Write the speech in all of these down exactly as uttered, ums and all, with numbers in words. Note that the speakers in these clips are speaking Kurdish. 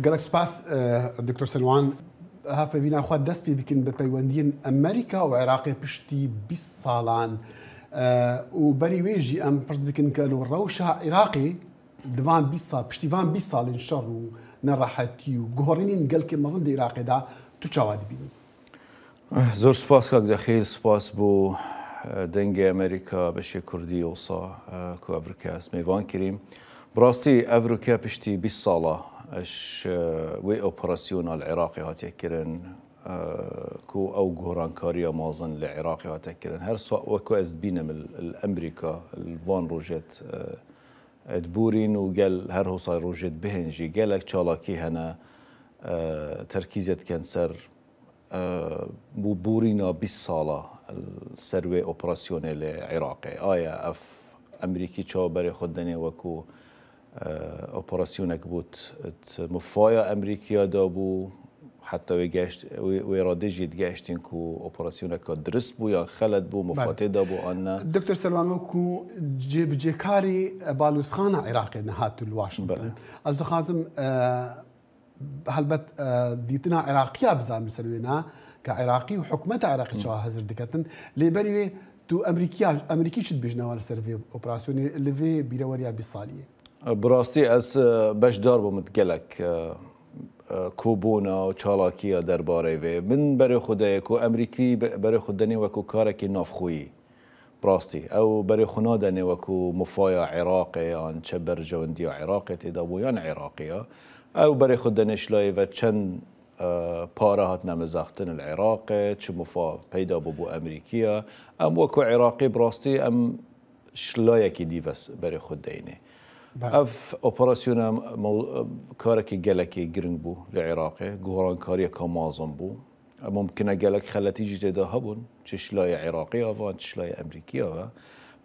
Gelek spas, e, Doktor Selwan. Hevpeyvîna xwe dest pê bikin bi peywendiyên Amerîka û Iraqê piştî bîst salan. E, û berî wê jî em pirs bikin ke li rewşa Iraqê di van bîst sal, piştî van bîst salên şer û nerehetî û guherînên gelkê mezin di Iraqê de tu çawa dibînî? Zor spas kak Dexîl, spas bo, e, Dengê Amerîka, beşê Kurdî, osa, e, ku ev rike ez mêvan kirîm. Bi rastî ev rike piştî bîst sala eş, e, wê operasyona li Iraqê hatiye kirin, e, ku ew guhrankariya mazin li Iraqê hatiye kirin. Her sa-, wek ku ez dibînim li, li Amerîka, li van rojêt, e, dibûrîn û gel her hosa rojêt bihên jî gelek çalakî hene, e, terkîzê dikin ser, e, bû-, bûrîna bîst sala ser wê operasyonê li Iraqê. Aya ev Amerîkî çawa berê xwe denê wekû, e, operasyonek bû t-, t-, mifaya Amerîkiya da bû, heta wê geşt-, wê, wê radê jî digeştîn ku operasyoneka dirist bû yan xelet bû, mifatê da bû an ne. Doktor Selwan, wekû cêbicêkarî balozxana Iraqê nihat li Washington. Belê. Ez dixwazim, e, helbet, e, dîtina Iraqiya bizanim ser wê ne, ke Iraqî û hikûmeta Iraqê çawa hizir diketin. Lê berî wê tu Amerîkiya, Amerîkî çi dibêjin ewa li ser vê operasyonê, li vê bîreweriya bîst saliyê? Bi rastî ez, e, beşdar bûm di gelek, e, e, kobûna û çalakiya derbarê vê. Min berê xwe daye ku Amerîkî be-, berê xwe denê wekû karekî navxweyî. Bi rastî, ew berê xwe nadenê wekû mifaya Iraqê yan çi berjewendiya Iraqê tê de bû yan Iraqiya. Ew berê xwe denê ji layê ve çend, e, pare hatine mizaxtin li Iraqê, çi mifa peyda bû bo Amerîkiya. Em wekû Iraqî bi rastî em ji layekî dî ve s-, berê xwe deyne. Belê. Ev operasyona mew-, karekî gelekî giring bû li Iraqê, guhrankariyeke mazin bû. Mumkin e gelek xeletî jî tê de hebûn, çi ji layê Iraqê ya ve, çi ji layê Amerîkiya ve.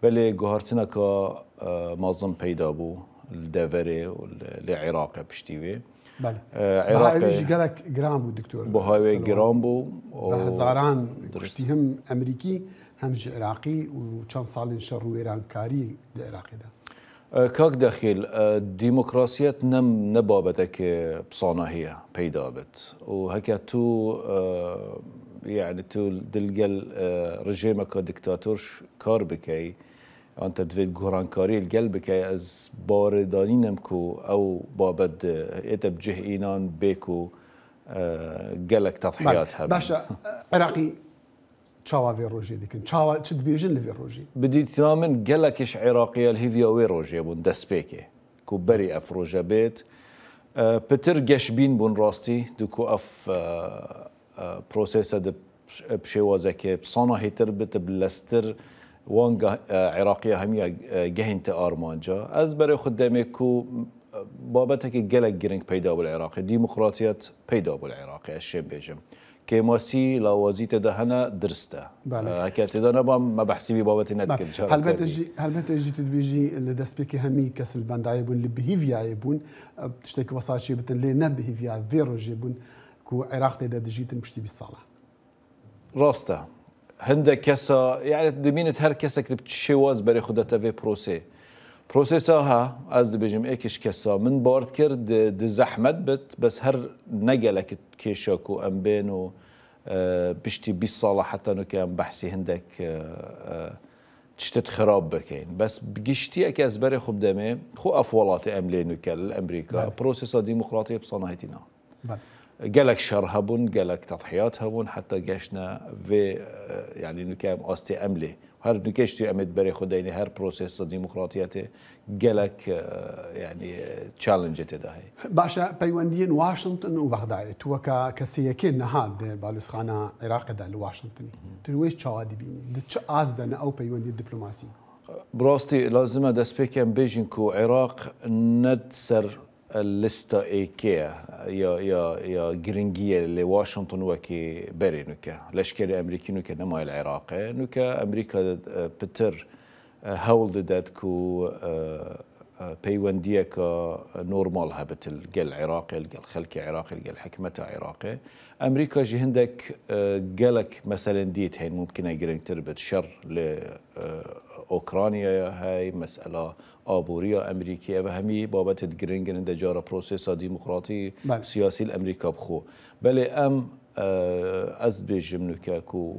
Belê guhartineka, e, mazin peyda bû li deverê û li, li Iraqê piştî wê. Belê. E, Bihayê wê Iraqê jî gelek giran bû, Doktor Biha wê Selwan. Giran bû. Bi û hezaran dirist. Kuştî hem Amerîkî hem jî Iraqî û çend salên şer û wêrankarî di Iraqê de. E, Kak Dexîl, e, demokrasiyet ne, ne babeteke bi sanahî ye peyda bit. Û heke tu, e, yani tu dil gel, e, rejêmeke diktator ş-, kar bikey, yan te divê guhrankarî li gel bikey, ez baweredanînim ku ew babet di ê te bi cih înan bê ku, e, gelek tedhiyat Belê. Hebin. Baş e, Iraqî çawa vê rojê dikin? Çawa, çi dibêjin li vê rojê? Bi dîtina min gelek ji Iraqiya li hêviya wê rojê bûn, destpêkê, ku berî ev roje bêt. E, pitir geşbîn bûn rastî, di ku ev, e, e, prosese di bi şêwazeke sanahîtir bit, bi leztir wan geh-, e, Iraqiya hemiya, e, gehînte armanca. Ez berê xwe demê ku, e, babetekî gelek giring peyda bû li Iraqê, demokratiyet peyda bû li Iraqê, ez şêm bêjim. Kêmasî, lawazî tê de hene, dirist e. Belê. E, heke tê de neba, me behsî vî babetê nedikin, Belê. Careke Helbete dî. Jî, helbete jî tu dibêjî li destpêkê hemî kes li bendayê bûn, li bihîviyayê bûn, e, tiştekî wesa çê bitin, lê ne bihîviya vê rojê bûn ku Iraq tê de dijîtin piştî bîst sala. Rast e. Hindek kesa, yani dibînit her kesek li çi şêwaz berê xwe dete vê prosê. Prosesa ha, ez dibêjim êk ji kesa min bar dikir, di, di zehmet bit, bes her ne gelek kêşa ku em bên û, e, piştî bîst sala heta nuke em behsî hindek, e, e, tiştet xirab bikeyn. Bes bi giştiyeke ez berê xwe bidemê, xwe ev welatê em lê nuke li Amerîka, Belê. Prosesa demokratiyê bi sanahîtî na. Belê. Gelek şer hebûn, gelek tedhiyat hebûn, heta geştine vê, e, yani nuke em astê em lê. Her nuke ji tu em ê berê xwe deyne, her prosesa demokratiyetê gelek, e, yani, e, challenge tê de heye. Baş e, peywendiyên Washington û Bexdayê. Tu weke kesê yekê niha di balozxana Iraqê de li Washingtonê. Tu wê çawa dibînî? Di çi az de ne ew peywendiyê diplomasî? Bi rastî lazim e destpêkê em bêjin ku Iraq ne di ser lista êkê ye ya, ya, ya giringiyê lê Washington wekî berê nuke. Leşkerê Amerîkî nuke nemaye li Iraqê. Nuke Amerîka, e, pitir, e, hewl dide ku, e, e, peywendiyeke normal hebit li gel Iraqê, li gel xelkê Iraqê, li gel hikûmeta Iraqê. Amerîka jî hindek, e, gelek meselên dît heyîn mumkin e giringtir bit. Şer li, e, Ukraynaya hey, mesela aboriya Amerîkî, ev hemî babetêt giring in, hinde cara prosesa demokratî, Belê. siyasî li Amerîka bi xwe. Belê em, e, ez dibêjim nuke ku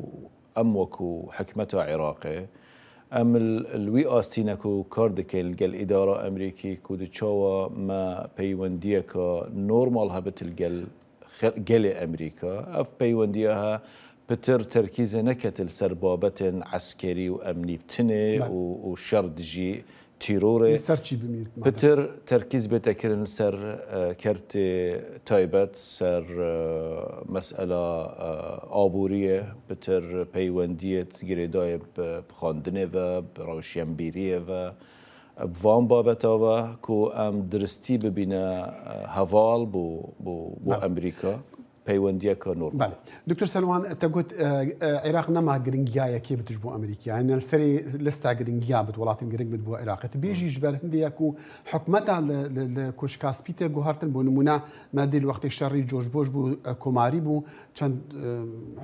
em wekû hikmeta Iraqê, em li, li wî astî ne ku kar dikin li gel îdara Amerîkî ku di çawa me peywendiyeka normal hebit li gel xel-, gelê Amerîka. Ev peywendiya he pitir terkîzê neket li ser babetên eskerî û emnî bi tinê Belê. û, û şer dijî tîrorê. Li ser çî bimîn? Pitir terkîz bête kirin li ser, e, kertê taybet, ser, e, mesela, e, aboriyê, pitir peywendiyê girêdayê bi, bi xwendinê ve, bi rewşenbîriyê ve, bi van babeta ve ku em diristî bibîne, e, heval bo, bo, bo Belê. Amerîka. Peywendiyeke normal. Belê. Doktor Selwan, te got, e, e, Iraq nema giringiya yekê bi tişt bo Amerîkaya. Yani li serê lista giringiya bit, welatên giring bit bo Iraqê. Tu bêjî ji ber hindê ya ku hikûmeta li, li, li Koşka Spî tê guhertin, bo nimûne me dî li wextê şerî coşboş bû, e, komarî bû, çend, e,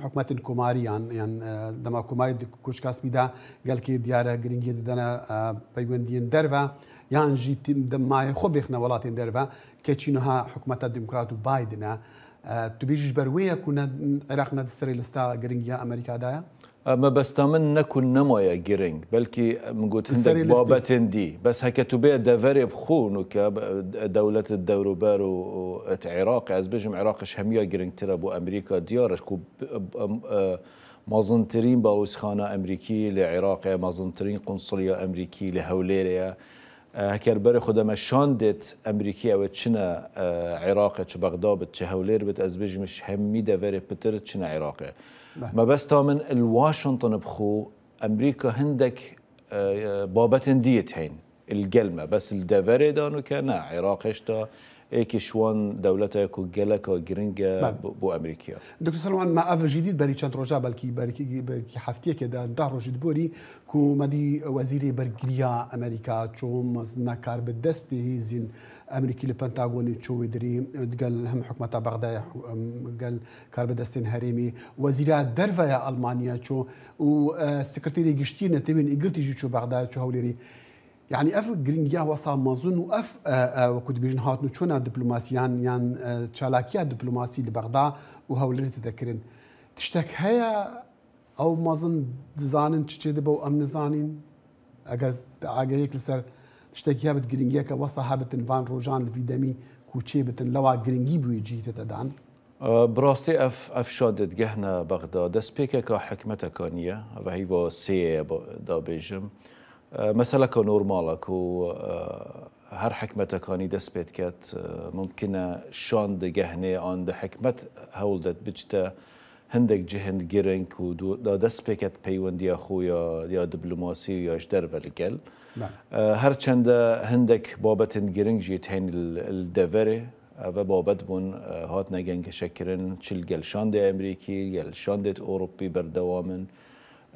hikûmetên komarî yan, yan, e, dema komarî di Koşka Spî de gelkê diyar e giringiyê didene, e, peywendiyên derve, yan jî tîm de mayê xwe bêxine welatên derve, keçî niha hikûmeta demokrat û Biden e. E, tu bêjî ji ber wê ye ku ne, Iraq ne di serê lista giringiya Amerîka de ye? E, mebesta min ne ku nemaye giring, belkî min got Li serê hindek listê. babetên dî. Bes heke tu bê deverê bi xwe nûke, be-, dewlet dewruber û, û et Iraq, ez bêjim Iraq ji hemiya giringtir e bo Amerîka, diyar e ku, e, e, mezintirîn bawîzxana Amerîkî li Iraq e, mezintirîn qunsuliya Amerîkî li Hewlêrê ye. E, heker berê xwe de me şandêt Amerîkî ew ê çine, e, Iraqê, çi Bexda bit, çi Hewlêr bit, ez bêjim ji hemî deverê pitir çine Iraqê. Beh. Mebesta min li Washington bi xwe Amerîka hindek, e, e, babetên diyê teyên. Li gel me. Bes li deverê de nûke ne. Iraqê ji ta êkî ji wan dewleta ku geleka giring e Beh. bo, bo Amerîkî ye. Doktor Selwan, me ev jî dît berî çend roja, belkî, belkî, belkî heftiyekê de, deh rojî diborî, ku me dî wezîrê bergiriya Amerîka çû mezina karbidestê hêzên Amerîkî li Pentagonê çû wê dirî, digel hem hikûmeta Bexdayê, hem gel karbidestên herêmê, wezîra derve ya Almanya çû û, e, sekreterê giştî Netewên Îgirtî jî çû Bexdayê, çû Hewlêrî. Yani ev giringiya wesa mezin û ev, e, e, wekû dibêjin hatnûçûna diplomasî yan, yan, e, çalakiya diplomasî li Bexda û Hewlêrê tê de kirin. Tiştek heye ew mezin dizanin çi çêdibe û em nizanîn? Eger agahiyek li ser tiştekî hebit, giringiyeke wesa hebitin van rojan li vî demî ku çêbitin, lewa giringî bi wî cihî tête dan? E, bi rastî ev, ev şandê digehne Bexda. Destpêkeka hikmeteka niye. Ev heyva sê ye, ba-, da bêjim. E, meseleka normal e ku, e, her hikmetekanî dest pê diket. E, mumkin e şan digehnê an di hikmet hewl de biçte hindek cihên giring ku du-, da dest pê ket peywendiya xwe ya, ya diplomasî ya ji derve li gel. Bele. E, her çende hindek babetên giring jî tên li, li deverê. Ev babet bûn, e, hatine gengeşekirin, çi li gel şandê Amerîkî, gel şandê Ewropî berdewam in.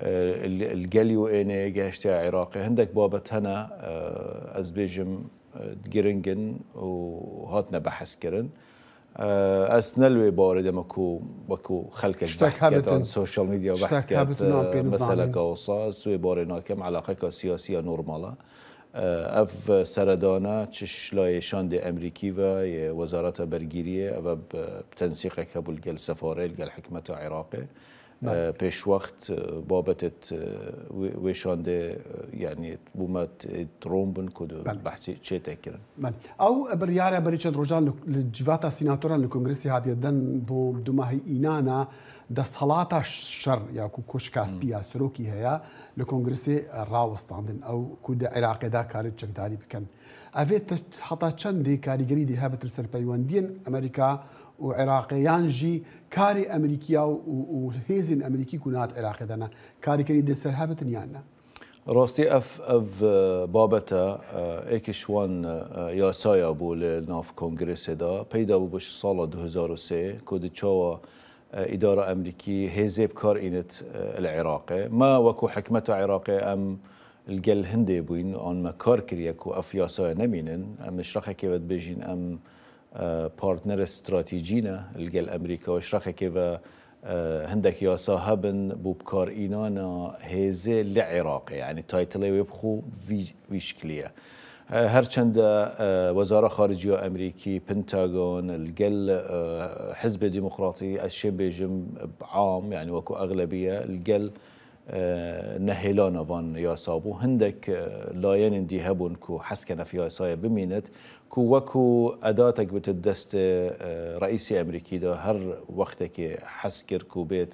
E, li, li gel U N ê gehiştiya Iraqê. Hindek babet hene, e, ez bêjim, e, giring in û hatine behs kirin. E, ez ne li wê barê de me ku, wekû xelkek Tiştek behs ket, hebitin. an social media Tiştek behs ket, hebitin, an pê e, nizanin. meseleka wisa, ez wê barê nakim, eleqeka siyasî ya normal e. E, ev seredana çi ji layê şandê Amerîkî ve yê Wezareta Bergîriyê, ev e bi, bi tensîqek hebû li gel sefarê, li gel hikmeta Iraqê. Belê. E, pêşwext, e, babetêt, e, wê, wê şandê, e, yanî bû me t-, ê ron bin ku di Belê. behsê çê te kirin. Belê. Ew biryara berî çend rojan li, li civata sînatoran li Kongresê hatiye den bo dumahî înana desthilata şer ya ku Koşka Hmm. Spî ya serokî heye, li Kongresê, e, rawestandin. Ew ku di Iraqê de karê çekdarî bikin. Ev ê te heta çendê karîgerî dê hebit li ser peywendiyên Amerîka û Iraqê, yan jî karê Amerîkiya û, û hêzên Amerîkî ku niha di Iraqê de ne, karîgerî dê ser hebitin yan ne? Rastî ev, ev, e, babet e, e, êkî ji wan, e, yasaya bû li nav Kongresê de, peyda bû bi sala du hezar û sê, ku di çawa, e, îdara Amerîkî hêzê bi kar înit, e, li Iraqê. Me wekû hikmeta Iraqê em li gel hindê bûyn, an me kar kiriye ku ev yasaya nemînin. Em ji rexekê ve dibêjin em, e, partnerê stratejî ne li gel Amerîka û ji rexekê ve Hindek yasa hebin bo bikarînana hêzê li Iraqê, yanî taytilê wê bi xwe vî, vî şiklî ye. Her çende Wezara Xarici ya Amerîkî, Pentagon, li gel Hizbê Demokratî, ez şêm bêjim, am, yanî wekû exlebiye, li gel nehêlana van yasa bû. Hindek layenên dî hebûn ku hez ken ev yasaya bimînit, ku wekû edatek bite destê reîsê Amerîkî de, her wextekê hez kir ku bêt,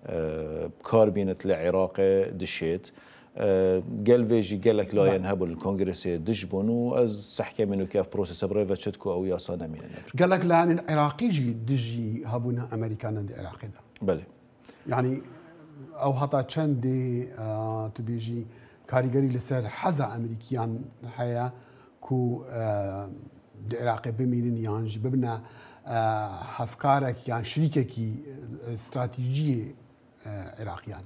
e, bi kar bînit li Iraqê dişêt. E, gel vê jî gelek layen hebûn li kongresê dij bûn û ez sehkemî nûke ev prosese bi rê ve çit ku ew yasa nemîne nebir. Gelek layenên Iraqî jî dijî hebûna Amerîkanan di Iraqê de. Belê. Yanî ew heta çendê, e, tu bêjî karîgerî li ser heza Amerîkiyan heye ku, e, di Iraqê bimînin yan jî bibine, e, hevkarek yan şirîkekî, e, stratejiyê, e, Iraqiyan?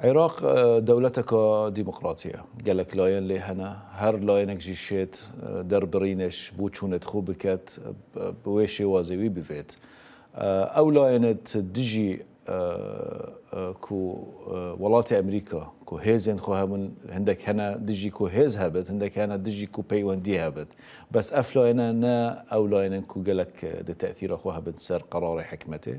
Iraq, e, dewleteka demokratî ye. Gelek layen lê hene. Her layenek jî şêt, e, derbirînê ji bo çûnê xwe biket, e, bi wê şêwazê wî bivêt. E, ew layenê dijî e, e, ku, e, welatê Amerîka, ku hêzên xwe hebin, hindek hene dijî ku hêz hebit, hindek hene dijî ku peywendî hebit. Bes ev layene ne ew layenên ku gelek, e, di tesîra xwe hebin ser qerarê hikmetê.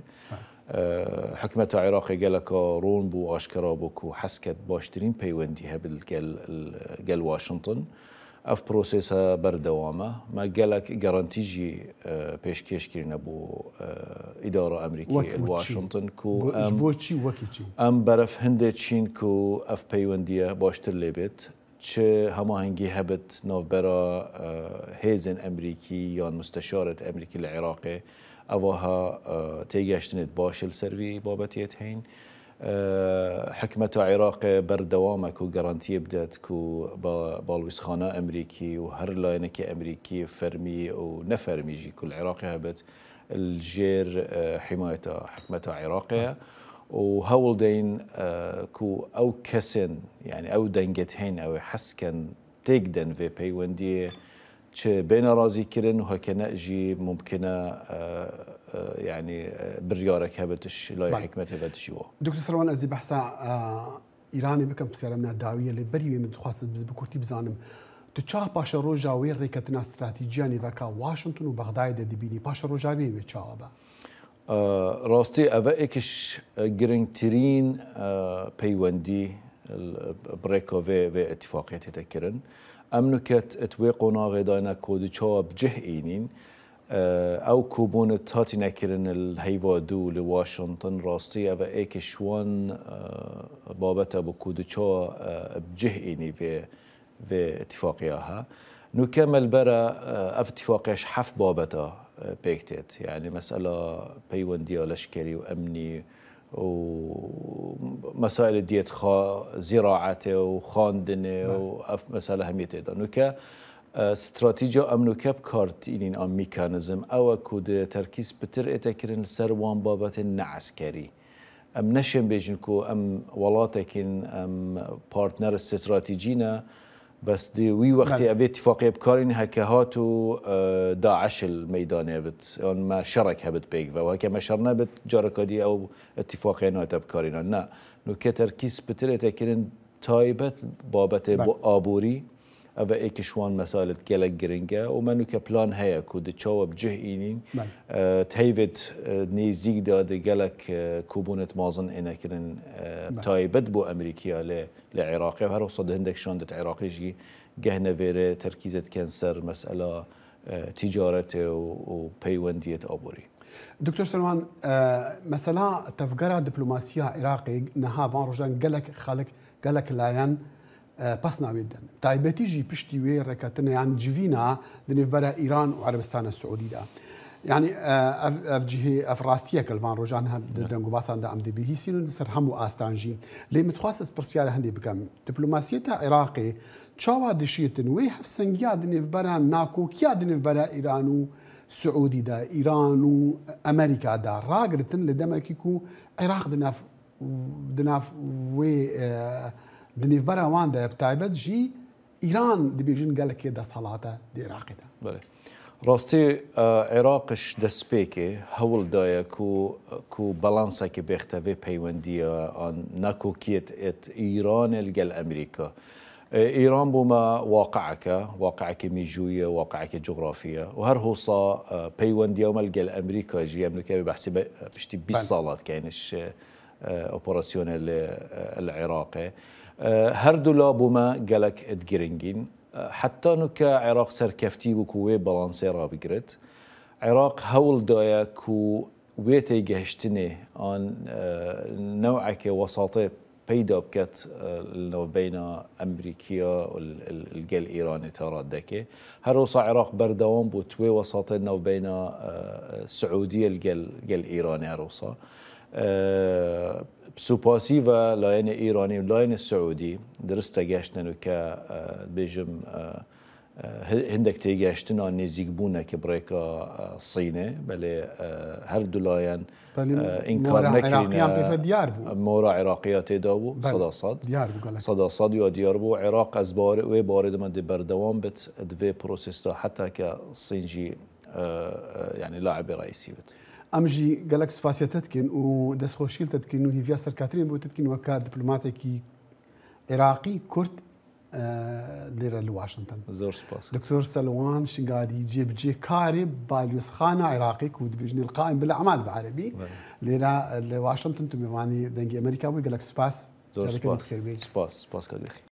E, hikmeta Iraqê geleka ron bû, aşkera bû ku hez ket baştirîn peywendî hebit gel, gel Washington. Ev prosese berdewam e. Me gelek garantî jî, e, pêşkêş kirine bo, e, îdara Amerîkî li Washington ku em, ji bo çî, wekî çî? Em beref hindê çîn ku ev peywendiye baştir lê bêt. Çi hemahengî hebit navbera, e, hêzên Amerîkî yan musteşarêt Amerîkî li Iraqê, ev aha, e, têgihiştinêt baş li ser vî babetiyê heyîn. Hikmeta Iraqê berdewam e ku garantiyê bidet ku ba-, balwîzxana Amerîkî û her layenekê Amerîkî fermî û nefermî jî ku li Iraqê hebit, li jêr, e, himayeta hikmeta Iraqê ye û hewl deyin, e, ku ew kesên, yanî ew dengê heyîn ew ê hez ken têk den vê peywendiyê, çi bêne razîkirin û heke ne jî mumkin e, e, e, yanî, e, biryarek hebit ji layê hikmetê ve dijî wa. Doktor Selwan, ez ê behsa, e, Îranê bikim, pirsiyara min a dawî ye, lê berî wê min dixwest ez bi kurtî bizanim. Tu çawa paşeroja wê rêketina stratejî ya nêveka Washington û Bexdayê de dibînî? Paşeroja wê wê çawa be? E, rastî, ev e êk ji, e, girîngtirîn, e, peywendî, e, bi rêka vê, vê îtîfaqê tête kirin. Em nûke di wê qonaxê de ne ku di çawa bi cih înîn, e, ew kobûn hatîne kirin li heyva dû li Washington, rastî ev e êk ji wan, e, babete bû ku di çawa, e, bi cih înî vê vê îtîfaqiya he. Nûke me li ber e, ev îtîfaqiya ji heft babeta, e, pêk têt. Yanî mesela peywendiya leşkerî û emnî û mesailê diyet xa-, zîraetê û xandinê û ev mesele hemî tê de. Nûke, e, stratîjiya em nûke bi kar tînîn a mekanîzm ew e ku di terkîz pitir ête kirin li ser wan babetên ne eskerî. Em neşên bêjin ku em welatekîn, em partner stratejî ne, bes di wî wextê ev ê tifaqê bikarîn heke hat û, e, DAIŞ li meydanê bit, yan me şerek hebit pêk ve. Û heke me şer nebit, careka dî ew îtîfaqê nate bikarînan. Ne. Nûke terkîz pitirê te kirin taybet babetê bo aborî. Ev e êk ji wan mesalet gelek giring e û me nûke plan heye ku di çawa bi cih înîn, e, di heyvêt, e, nêzîk de di gelek, e, kobûnet mazin êne kirin, e, taybet bo Amerîkiya lê, lê Iraqê û her wisa di hindek şandêt Iraqê jî geh nevêrê terkîzê dikin ser mesela, e, tîcaretê û, û peywendiyêt aborî. Doktor Selwan, e, mesela tevgera diplomasiya Iraqê niha van rojan gelek xelk, gelek layen, e, pesna wê didin. Taybetî jî piştî wê rêketinê yan civîna di nêvbera Îran û Erebistana Siûdî de. Yanî, e, ev, ev cihê, ev rastiyek li van rojan he di dengûbasan de em dê bihîsînin, li ser hemû astan jî. Lê min dixwest ez pirsyara hindê bikim. Diplomasiyeta Iraqê çawa dişêtin wê hevsengiya di nêvbera nakokiya di nêvbera Îran û Siûdî de, Îran û Amerîka de ragirtin li demekî ku Iraq di nav, di nav wê, e, di nêvbera wan de ye, bi taybet jî Îran dibêjin gelekê desthilat e di Iraqê de. Belê. Rastî, e, Iraq ji destpêkê hewl daye ku, ku balanseke bêxte vê peywendiya an nakokiyet et Îranê li gel Amerîka. E, Îran bû me waqieke, waqieke mîjûyî ye, waqieke cografî ye. Û her hosa, e, peywendiya me li gel Amerîka jî, em nûke behsê be-, piştî bîst Belê. sala dikeyn ji, e, operasyonê li, e, li Iraqê. E, her du la bû me gelek ed giringîn. E, heta nûke Iraq serkeftî bû ku wê balansê rabigirit. Iraq hewl daye ku wê têgehiştinê an, e, newekê wesatê peyda biket, e, li navbeyna Amerîkiya û li, li, li gel Îranê te radekê. Her wisa Iraq berdewam bû, tu wê wesatê navbeyna, e, Siûdiyê li gel, gel Îranê her wisa. E, bi supasî ve layene Îranî û layene Siûdî dirist te geştine nûke, e, bêjim, e, e, hi-, hindek têgeştina nêzîkbûneke bi rêka, e, Sînê, belê, e, her du layen, Belê, e, înkar mora nekrîne. Iraqîyan pê ve diyar bû. Mora Iraqiya tê de bû, Belê, seda sed. Diyar bû gelek. Seda sed ya diyar bû. Iraq ez bawer, wê bawerê dime dê berdewam bit, di vê prosesda heta ke Sîn jî, e, e, yani laibê reîsî bit. Em jî gelek spasiya te dikin û destxweşî li te dikin û hîviya serkeftinê bo te dikin weke diplomatekî Iraqî, Kurd, e, lêre li Washington. Zor spas. Doktor Selwan Şingalî, cêbicêkarê Balyozxana Iraqê ku dibêjin Qaim bil Emal bi erebî. Belê. Lêre li Washington tu mêvanî Dengê Amerîka bû. Gelek spas. Zor Carekê din spas. Bi xêr bêjî. Spas, spas Kadir.